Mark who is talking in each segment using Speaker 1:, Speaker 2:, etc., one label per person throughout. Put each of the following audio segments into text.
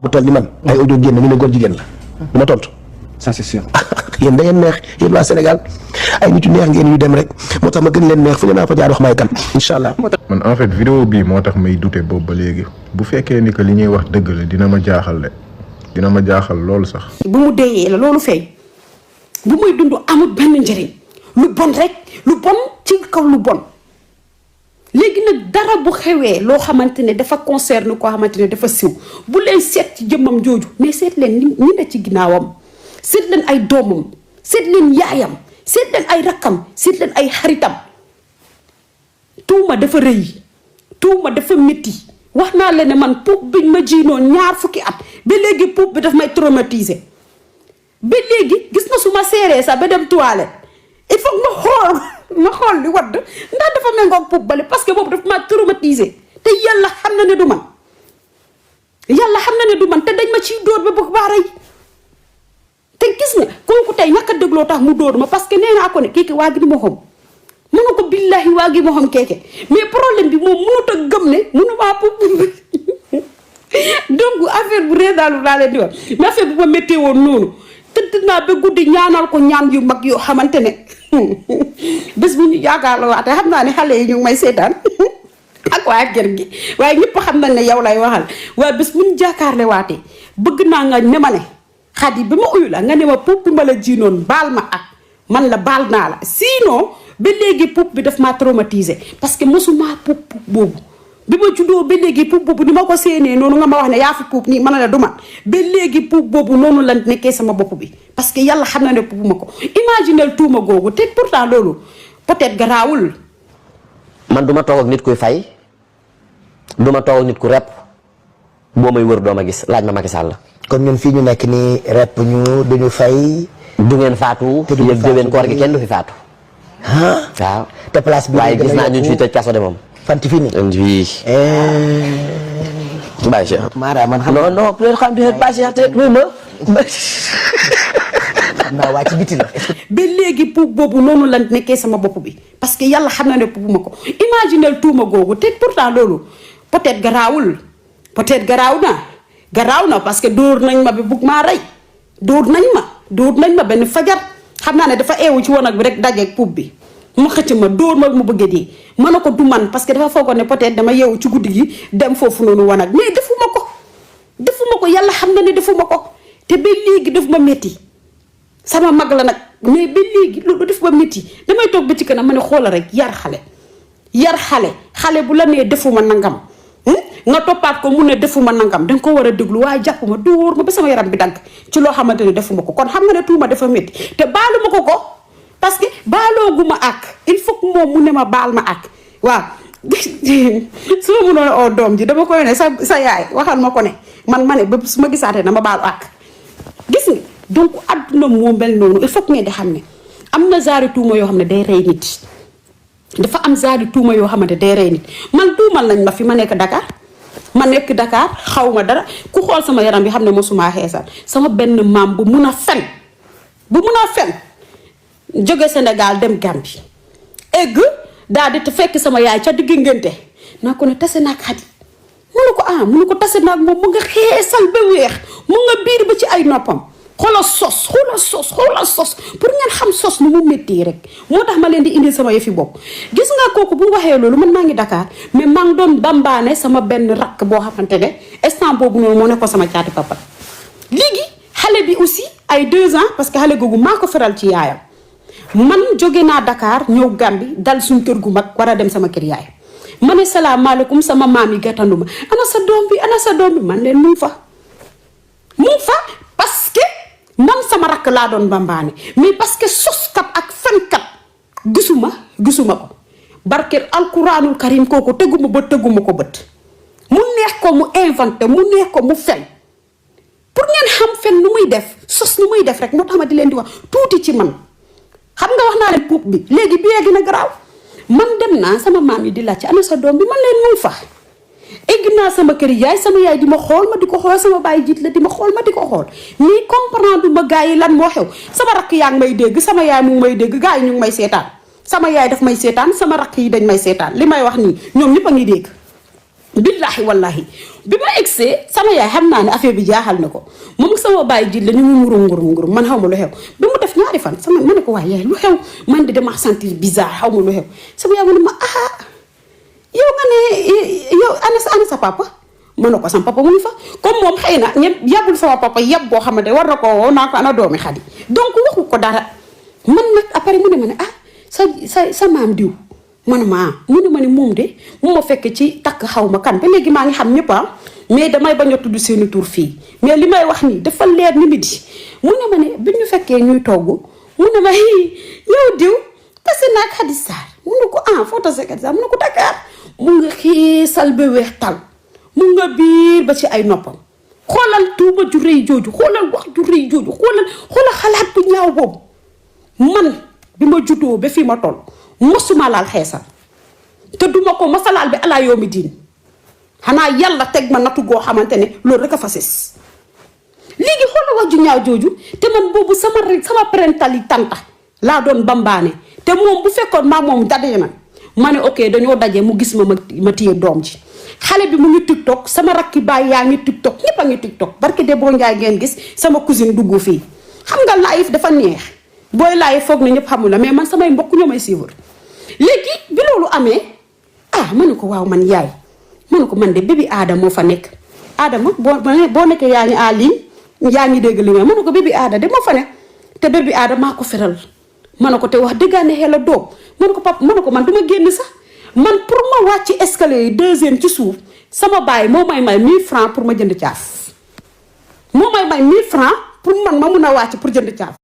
Speaker 1: bu toll ni man ay audio génn ñu ne góor jigéen la du ma tontu.
Speaker 2: ça c'est sûr.
Speaker 1: yéen da ngeen neex yéen waa Sénégal ay nit yu neex ngeen yu dem rek moo tax ma gën leen neex fu ñu naa fa jaar wax may kan incha allah.
Speaker 3: man en fait vidéo bii moo tax may douter boobu ba léegi bu fekkee ni que li ñuy wax dëgg la dina ma jaaxal loolu sax.
Speaker 4: bu mu deeyee la loolu feeñ bu muy dund amul benn njëriñ lu bon rek lu bon ci kaw lu bon léegi nag dara bu xewee loo xamante ne dafa concerne koo xamante ne dafa siw bu leen seet ci jëmmam jooju mais seet leen ñi ne ci ginnaawam seet leen ay doomam seet leen yaayam seet leen ay rakkam seet leen ay xaritam tuuma dafa rëy tuuma dafa métti wax naa leen ne man puub biñ ma jiinoon 2 fukki at ba léegi puub bi daf may traumatiser ba léegi gis na su ma seeree sax ba dem toilette il faut ma xool li wadd ndax dafa méngoog puub bale parce que boobu dafa ma traumatiser te yàlla xam na ne du man te dañ ma ciy dóor ba bëgg baa rey te gis nga kooku tey ñàkk a dégloo tax mu dóor ma parce que nee naa ko ne kii waa gi di ma xam mënu ko billahi waa gi ma xam keeke mais problème bi moom mënut a gëm ne mënu maa puub donc affaire bu ree daal laa leen di wax mais affaire bu ma méttee woon noonu tëdd naa ba guddi ñaanal ko ñaan yu mag yoo xamante ne bés bu ñu yaakaar la waate xam naa ne xale yi ñu ngi may seetaan ak waa kër gi waaye ñëpp xam nañ ne yow lay waxal waaye bés bu ñu jàkkaarle waatee bëgg naa nga ne ma ne Xadi bi ma uyu la nga ne ma puub bi ma la jiinoon baal ma ak man la baal naa la sinon ba léegi puub bi daf maa traumatisé parce que mosuma puub boobu bi ma juddoo ba léegi puub boobu ni ma ko séenee noonu nga ma wax ne yaa fi puub nii mën na la du man ba léegi puub boobu noonu la nekkee sama bopp bi parce que yàlla xam na ne puub ma ko imaginel tuuma googu te pourtant loolu peut-être garaawul.
Speaker 5: man du ma toog ak nit kuy fay du ma toog ak nit ku rep boo may wër doo ma gis laaj ma Macky Sall.
Speaker 1: kon ñun fii ñu nekk nii rep ñu duñu fay.
Speaker 5: du ngeen faatu. te yëg déwén koor gi kenn du fi faatu. waaw
Speaker 1: te place bi
Speaker 5: waaye gis naa ñu fi tëj kaso de moom.
Speaker 1: fanti fii nii.
Speaker 5: oui. Baye Cheikh.
Speaker 1: Mara man xam
Speaker 5: non peut-être xam ne Baye Cheikh te luy ma.
Speaker 1: xam naa waa ci biti la.
Speaker 4: ba léegi puub boobu noonu la nekkee sama bopp bi parce que yàlla xam na ne puub ma ko imaginel tuuma googu te pourtant loolu peut-être garaawul peut-être garaaw na parce que dóor nañ ma bi bugg maa rey dóor nañ ma benn fajar xam naa ne dafa eewu ci wanag bi rek dajeeg puub bi ma xëcc ma dóor ma mu bëggee dee ma ne ko du man parce que dafa foogoon ne peut-être dama yeewu ci guddi gi dem foofu noonu wanag mais defuma ko yàlla xam na ne defuma ko te ba léegi daf ma metti sama mag la nag mais ba léegi loolu def ba métti damay toog ba ci kanam ma ne xoolal rek yar xale bu la nee defuma nangam nga toppaat ko mu ne defuma nangam danga ko war a déglu waaye jàpp ma dóor ma ba sama yaram bi dagg ci loo xamante ne defuma ko kon xam nga ne tuuma dafa métti te baalu ma ko parce que baalooguma ak il faut que moom mu ne ma baal ma ak waaw su ma mënoon oo doom ji dama koy ne sa yaay waxal ma ko ne man ma ne ba su ma gisaatee na ma baalu ak gis nga donc adduna moo mel noonu il faut que ngeen di xam ne am na zaari tuuma yoo xam ne day rey nit dafa am zaari tuuma yoo xamante day rey nit man tuumal nañ ma fi ma nekk Dakar xaw ma dara ku xool sama yaram bi xam ne mosuma xeesal sama benn maam bu mun a fen jóge Sénégal dem Gambie egg daal di fekk sama yaay ca digg ngénte naa ko ne tase naag Xadi munu ko tase naag moom mu nga xeesal ba weex mu nga biir ba ci ay noppam xoolal sos pour ngeen xam sos nu mu métti rek moo tax ma leen di indil sama yëfi bopp gis nga kooku bu waxee loolu man maa ngi Dakar mais maa ngi doon bambaane sama benn rakk boo xamante ne instant boobu noonu moo nekkoon sama caati papa léegi xale bi aussi ay 2 ans parce que xale googu maa ko feral ci yaayam man jóge naa Dakar ñëw Gambie dal suñ kër gu mag war a dem sama kër yaay ma ne salaamaaleykum sama maam yi gàttandu ma ana sa doom bi man leen mu fa parce que man sama rakk laa doon bambaane mais parce que soskat ak fenkat gisuma ko barkeel alquranul karim kooku teguma ko bët mu neex ko mu inventé mu neex ko mu fen pour ngeen xam fen nu muy def sos nu muy def rek moo tax ma di leen di wax tuuti ci man xam nga wax naa leen puub bi léegi bi yegg na garaaw man dem naa sama maam yi di laajte ana sa doom bi man leen mu fa egg naa sama kër yaay sama yaay di ma xool ma di ko xool sama baay jiit la di ma xool ma di ko xool mais comprendre ma gars yi lan moo xew sama rakk yaa ngi may dégg sama yaay mu ngi may dégg gars yi ñu ngi may seetaan sama yaay daf may seetaan sama rakk yi dañ may seetaan li may wax nii ñoom ñëpp a ngi dégg billahi wallahi bi ma egsee sama yaay xam naa ne affaire bi jaaxal na ko moom sama baay ji la ñu ngurum man xaw ma lu xew bi mu def ñaari fan sama ma ne ko waaye yaay lu xew man de dama sentir bizarre xaw ma lu xew sama yaay mu ne ma yow nga ne yow ana sa papa ma ne ko sama papa mu ngi fa comme moom xëy na ñëpp yabul sama papa yab boo xamante war na koo woo naa ko ana doomi Xadi donc waxu ko dara man nag après mu ne ma ne sa maam diw man mu ne ma ne moom de mu ma fekk ci takk xaw ma kan ba léegi maa ngi xam ñëpp mais damay bañ a tudd seeni tur fii mais li may wax nii dafa leer ni midi mu ne ma ne bi ñu fekkee ñuy togg mu ne ma yow diw tase naa ak Xadi Sarr mu ne ko foo tase Xadi Sarr mu ne ko Dakar mu nga xiisal ba weex tal mu nga biir ba ci ay noppam xoolal tuuma ju rëy jooju xoolal wax ju rëy jooju xoolal xalaat bu ñaaw boobu man bi ma juddoo ba fii ma toll mosuma laal xeesal te duma ko masalaal bi alaa yoomi diin xanaa yàlla teg ma nattu goo xamante ne loolu rek a fa ses léegi xoolal wax ju ñaaw jooju te man boobu sama parentali tanta laa doon bambaane te moom bu fekkoon maa moom daje na ma ne ok dañoo daje mu gis ma téye doom ji xale bi mu ngi TikTok sama rakki baay yaa ngi TikTok ñëpp a ngi TikTok barke de boo njaay ngeen gis sama cousine dugg fii xam nga live dafa neex booy live foog na ñëpp xamul la mais man samay mbokk ñoo may suivre léegi bi loolu amee ma ne ko waaw man yaay ma ne ko man de bébi aada moo fa nekk aadama boo nekkee yaa ngi en ligne yaa ngi dégg li nga ma ne ko bébi aada de moo fa nekk te bébi aada maa ko feral ma ne ko te wax dëggaane xel la doom ma ne ko papa ma ne ko man du ma génn sax man pour ma wàcc escalier yi deuxième ci suuf sama baay moo may 1000 francs pour ma jënd caaf moo may 1000 francs pour man ma mun a wàcc pour jënd caaf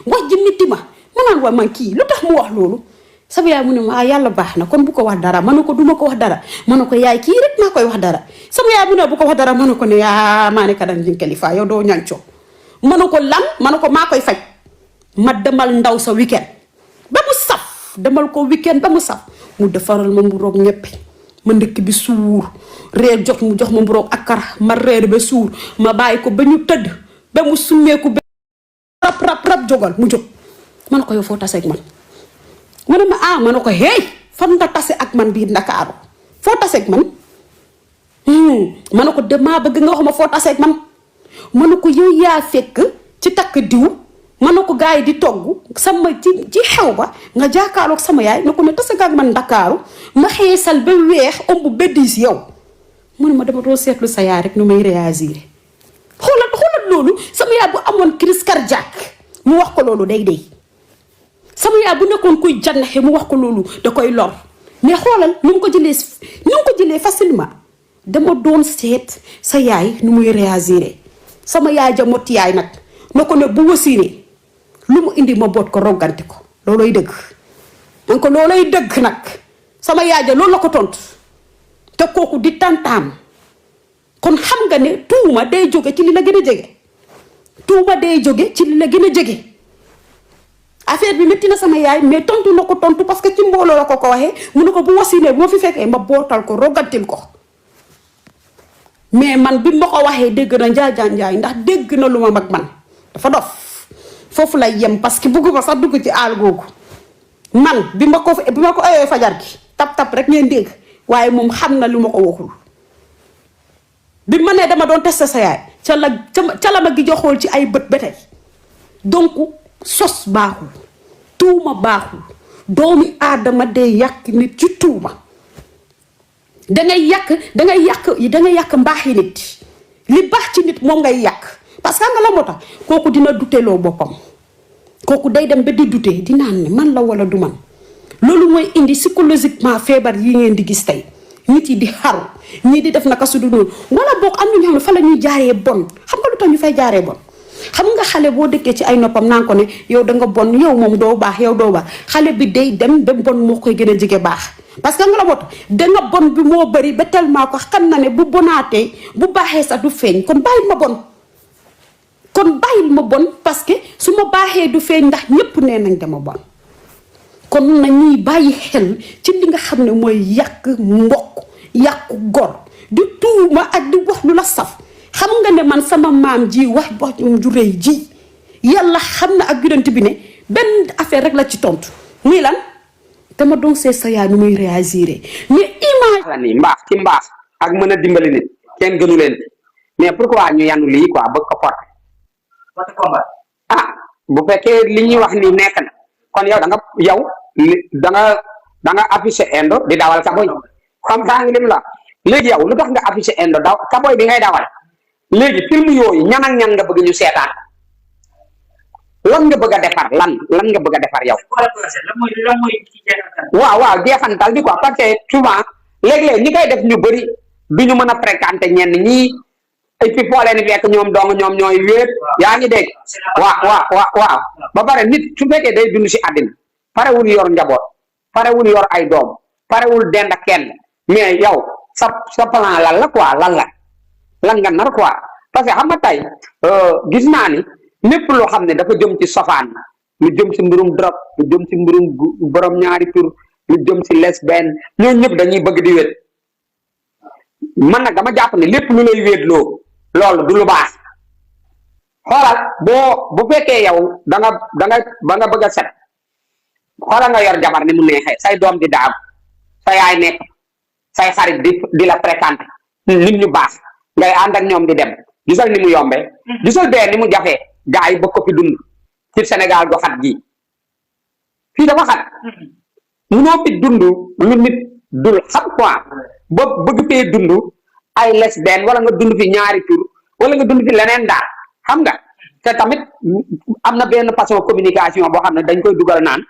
Speaker 4: wax ji mitti ma naan waa man kii lu tax mu wax loolu sama yaay mu ne ma yàlla baax na kon bu ko wax dara ma ne ko duma ko wax dara ma ne ko yaay kii rek naa koy wax dara sama yaay mu ne bu ko wax dara ma ne ko ne maa ne kadam jinkalifa yow doo ñancoo ma ne ko lan ma ne ko maa koy faj ma demal ndaw sa weekend ba mu saf demal ko weekend ba mu saf mu defaral ma mburoog ñeppi ma ndëkk bi suur reer jot mu jox ma mburoog akara ma reer ba suur ma bàyyi ko ba ñu tëdd ba mu summeeku ba rab jógal mu jóg ma ne ko yow foo tase ak man mu ne ma ma ne ko hey fan nga tase ak man biir Ndakaaru foo tase ak man ma ne ko damaa bëgg nga wax ma foo tase ak man ma ne ko yow yaa fekk ci takk diw ma ne ko gars yi di togg sama ci xew ba nga jaakaaloog sama yaay ne ko ne tase ak man Ndakaaru ma xeesal ba weex ëmb ba diis yow mu ne ma dama doon seetlu sa yaay rek nu may réagir xoolal loolu sama yaay bu amoon crise cardiaque mu wax ko loolu day sama yaay bu nekkoon kuy jannaxe mu wax ko loolu da koy lor mais xoolal nu mu ko jëlee facilement dama doon seet sa yaay nu muy réagir sama yaay jamot yaay nag na ko ne bu wasiiree lu mu indi ma boot ko roggante ko looloy dëgg donc looloy dëgg nag sama yaay ja loolu la ko tontu te kooku di tantaam kon xam nga ne tuuma day jóge ci li la gën a jege tuuma day jóge ci li la gën a jege affaire bi métti na sama yaay mais tontu na ko tontu parce que ci mbooloo la ko waxee mu ne ko bu wasiiree bu ma fi fekkee ma bootal ko roggantil ko mais man bi ma ko waxee dégg na njaay ndax dégg na lu ma mag man dafa dof foofu lay yem parce que bëgguma sax dugg ci aal googu man bi ma ko ayoo fajar gi tap rek ngeen dégg waaye moom xam na lu ma ko waxul bi ma ne dama doon testé sa yaay ca la ma gi joxool ci ay bët ba tey donc sos baaxul tuuma baaxul doomi aadama day yàq nit ci tuuma dangay yàq mbaaxi nit li baax ci nit moom ngay yàq parce que nga la moo tax kooku dina duteloo boppam kooku day dem ba di dute di naan ne man la wala du man loolu mooy indi psychologiquement feebar yi ngeen di gis tey nit yi di xaru ñii di def naka su du noonu wala boog am na ñoo xam ne fa la ñuy jaaree bon xam nga lu tax ñu fay jaaree bon xam nga xale boo dëkkee ci ay noppam naan ko ne yow da nga bon yow moom doo baax xale bi day dem ba bon moo koy gën a jege baax parce que nga la moo tax danga bon bi moo bëri ba tellement ko xam na ne bu bonaatee bu baaxee sax du feeñ kon bàyyil ma bon parce que su ma baaxee du feeñ ndax ñépp nee nañ dama bon kon nañuy bàyyi xel ci li nga xam ne mooy yàq mbokk yàq gor di tuuma ak di wax lu la saf xam nga ne man sama maam ji wax ju rëy ji yàlla xam na ak yonent bi ne benn affaire rek la ci tontu muy lan dama doon seet sa yaay nu muy réagir mais image
Speaker 2: la nii mbaax ci mbaax ak mën a dimbali nit kenn gënu leen mais pourquoi ñu yanu lii quoi bëgg ko porter combat bu fekkee li ñuy wax ni nekk na kon yow da nga affiché indo di dawal kaboy comme ça ngi lim la léegi yow lu tax nga affiché indo daw kaboy bi ngay dawal léegi film yooyu ñan ak ñan nga bëgg ñu seetaan lan nga bëgg a defar lan nga bëgg a defar yow waaw jeexantal bi quoi parce que souvent léeg-léeg ñi koy def ñu bëri du ñu mën a fréquenter ñenn ñi et puis foo leen fekk ñoom ñooy wéet yaa ngi dégg waaw ba pare nit su fekkee day dund si àddina parewul yor njaboot parewul yor ay doom parewul dend ak kenn mais yow sa plan lan la quoi lan nga nar quoi parce que xam nga tey gis naa ni lépp loo xam ne dafa jëm ci sofaan lu jëm si mbirum drogue lu jëm si mbirum borom ñaari tur lu jëm si lesbienne ñooñu ñëpp dañuy bëgg di wéet man nag dama jàpp ne lépp lu lay wéetloo loolu du lu baax xoolal bu fekkee yow da nga bëgg a set xoolal nga yor jabar ni mu neexee say doom di daaw sa yaay nekk say xarit di la fréquenter nit ñu baax ngay ànd ak ñoom di dem gisal ni mu yombee gisal bee ni mu jafee gaa yi bëgg ko fi dund ci Sénégal go xat gi fii dafa xat munoo fi dund lu nit dul xam quoi ba bëgg fee dund ay lesbienne wala nga dund fi ñaari tur wala nga dund fi leneen daal xam nga te tamit am na benn façon communication boo xam ne dañ koy dugal naan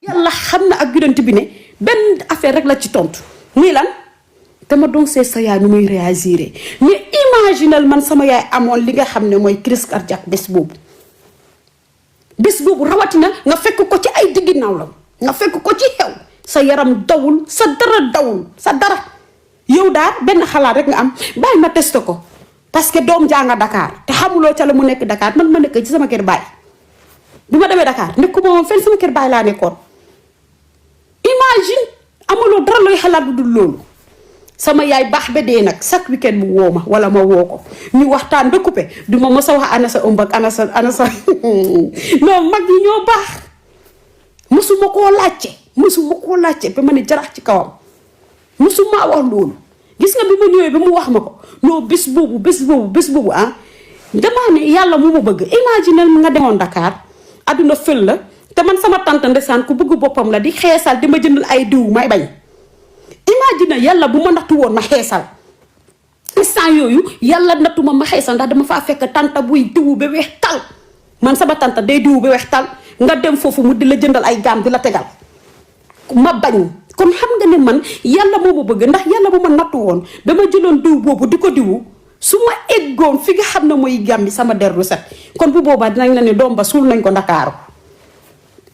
Speaker 4: yàlla xam na ak yonent bi ne benn affaire rek la ci tontu muy lan dama doon seet sa yaay nu muy réagir mais imaginal man sama yaay amoon li nga xam ne mooy crise cardiaque bés boobu rawatina nga fekk ko ci ay diggi naaw la nga fekk ko ci xew sa yaram dawul sa dara yow daal benn xalaat rek nga am bàyyi ma testé ko parce que doom janga Dakar te xamuloo ca la mu nekk Dakar man ma nekk ci sama kër baay bi ma demee Dakar nekk ko moom fenn sama kër baay laa nekkoon imagine amuloo dara looy xalaat bu dul loolu sama yaay baax ba dee nag chaque weekend mu woo ma wala ma woo ko ñu waxtaan ba coupé du ma mos a wax ana sa ëmb ak ana sa non mag yi ñoo baax mosuma koo laajte ba ma ne jarax ci kawam mosuma wax loolu gis nga bi ma ñëwee ba mu wax ma ko non bés boobu damaa ne yàlla mu ma bëgg imagine nga demoon Dakar adduna fël la te man sama tante ndeysaan ku bëgg boppam la di xeesal di ma jëndal ay diw may bañ imagine yàlla bu ma nattu woon ma xeesal instant yooyu yàlla nattu ma xeesal ndax dama faa fekk tante buy diwu ba weex tal man sama tante day diwu ba weex tal nga dem foofu mu di la jëndal ay gaam di la tegal ma bañ kon xam nga ne man yàlla moo ma bëgg ndax yàlla bu ma nattu woon dama jëloon diw boobu di ko diwu su ma eggoon fi nga xam ne mooy Gàmbi sama der du set kon bu boobaa dinañ la ne doom ba suul nañ ko Ndakaaru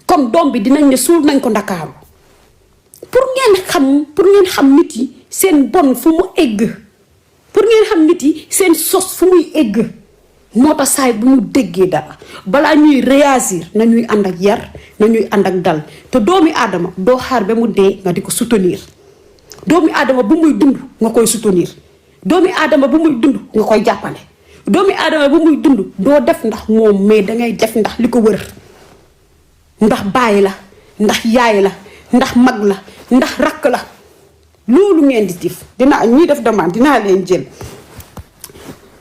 Speaker 4: kon doom bi dinañ ne suul nañ ko Ndakaaru pour ngeen xam nit yi seen bon fu mu egg pour ngeen xam nit yi seen sos fu muy egg moo tax saay bu ñu déggee dara balaa ñuy réagir nañuy ànd ak yar nañuy ànd ak dal te doomi aadama doo xaar ba mu dee nga di ko soutenir doomi aadama bu muy dund nga koy soutenir doomi aadama bu muy dund nga koy jàppale doomi aadama bu muy dund doo def ndax moom mais dangay def ndax li ko wër ndax baay la ndax yaay la ndax mag la ndax rakk la loolu ngeen di def ñuy def demande dinaa leen jël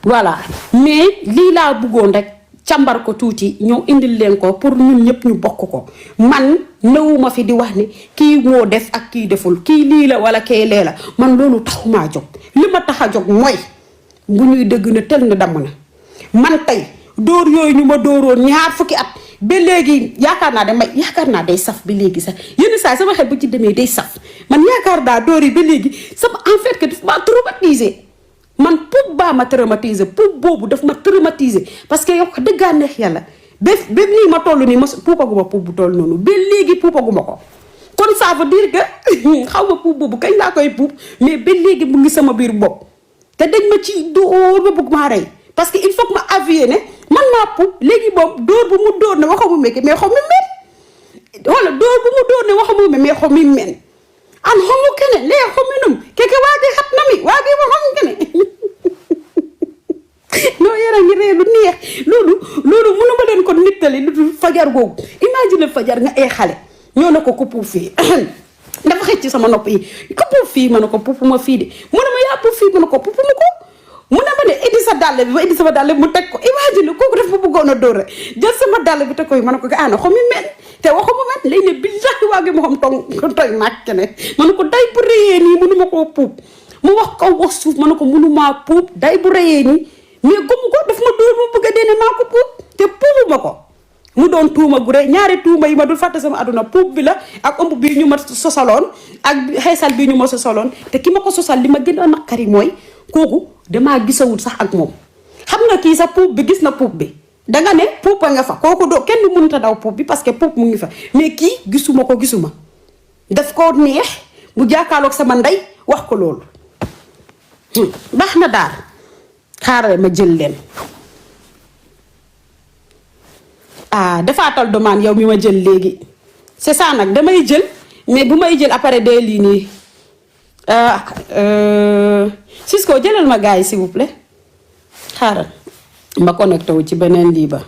Speaker 4: voilà mais lii laa bëggoon rek càmbar ko tuuti ñëw indil leen ko pour ñun ñëpp ñu bokk ko man newuma fi di wax ni kii moo def ak kii deful kii lii la wala kee lee la man loolu taxumaa jóg li ma tax a jóg mooy bu ñuy dëgg na tel na damm na man tey dóor yooyu ñu ma dóoroon ñaar fukki at ba léegi yaakaar naa day saf ba léegi sax yenn saa sama xel bu ci demee day saf man yaakaar naa dóor yi ba léegi sama en fait que daf ma traumatisé man puub baa ma traumatisé puub boobu daf ma traumatisé parce que yow dëggaa neex yàlla ba nii ma toll nii ma puupaguma puub bu toll noonu ba léegi puupaguma ko kon ça veut dire que xaw ma puub boobu kañ laa koy puub mais ba léegi mu ngi sama biir bopp te dañ ma ci dóor ba bëgg maa rey parce que il faut que ma avouer ne man maa puub léegi boobu dóor bu mu dóor ne waxamu mekke mais xaw mi men wala dóor bu mu dóor ne waxamu me mais xaw mi men an homo kene lee hominum keke waagi hatnami waagi mo hom kene non yéen a ngi ree lu neex loolu mënu ma leen ko nittali lu dul fajar googu imagine fajar nga ay xale ñoo ne ko puuf fii dafa xëcc ci sama nopp yi ko puuf fii ma ne ko puuf ma fii de mu ne ma yaa puuf fii ma ne ko puuf ma ko mu ne ma ne indi sa dàll bi ma indi sama dàll bi mu teg ko imagine kooku daf ma bëggoon a dóor jël sama dàll bi teg ko yi ma ne ko ana xo mi men te waxu ma men lay ne billahi waa gi ma xam tooy nàkk ne ma ne ko day bu réyee nii mënu ma koo puub mu wax kaw wax suuf ma ne ko mënumaa puub day bu réyee nii mais gëmu ko daf ma dóor mu bëgg a dee ne maa ko puub te puubu ma ko mu doon tuuma gu rëy ñaari tuuma yi ma dul fàtte sama aduna puub bi la ak ëmb bii ñu ma sosaloon ak xeesal bii ñu ma sosaloon te ki ma ko sosal li ma gën a naqari mooy kooku damaa gisawul sax ak moom xam nga kii sa puub bi gis na puub bi danga ne puub a nga fa kooku doo kenn mënut a daw puub bi parce que puub mu ngi fa mais kii gisuma daf ko neex mu jàkkaarloog sama ndey wax ko loolu baax na daal xaaral ma jël leen defaatal demande yow mi ma jël léegi c'est ça nag damay jël mais bu may jël après day lii nii Cisco jëlal ma gars yi s'il vous plaît xaaral ma connecté wu ci beneen lii ba